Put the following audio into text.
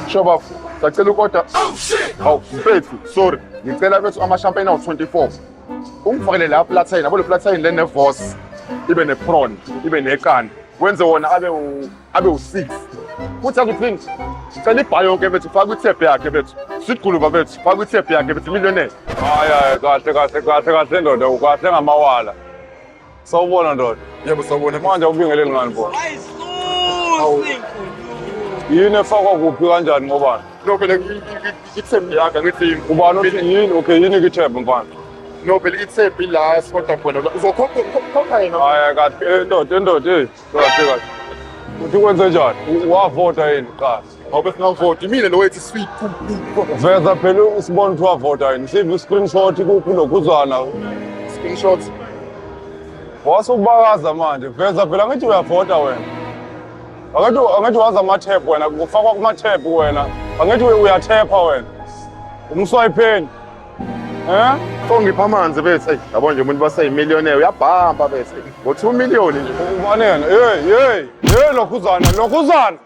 Sho bafo, sacela ukoda. Hawu mfethu, sorry. Ngicela bethu ama-champagne awu-24. Ungifakele la platain, yabo le platain le ne-vos, ibe ne-prawn, ibe neqanda. Wenze wona abe u abe u-6. Futhi yazi uthini? Ngicela ibha yonke bethu, faka i-tab yakhe bethu. Sidguluba bethu, faka i-tab yakhe bethu, millionaire. Hayi hayi kahle kahle kahle kahle ndoda ukahle ngamawala. Sawubona ndoda. Yebo sawubona. Manje awubingeleli ngani bo? Yini efakwa kuphi kanjani ngobani? No phela i-tab yakhe angithi Ubani uthi yini? Okay yini i-tab mfana? No phela i-tab ila sikodwa khona. Uzokhokha khokha yena. Hayi kahle eh, ndoda ndoda hey kahle kahle. Uthi kwenze njani? Wavota yini kuqala? Awube singavoti mina lo wethi sweet. Veza phela usibona ukuthi wavota yini. Sive i-screenshot kuphi lokhuzana. Screenshot. Wasubakaza manje. Veza phela ngithi uyavota wena. Angithi angithi wazi ama-tab wena kufakwa kuma-tab wena. Angithi uyathepha wena. Umswayipheni. Eh? Ongipha amanzi bethu. Ey, yabo nje umuntu baseyimillionaire uyabhampa bethu. Ngo 2 million nje. Ubani yena? Hey, hey, hey lokhuzana, lokhuzana.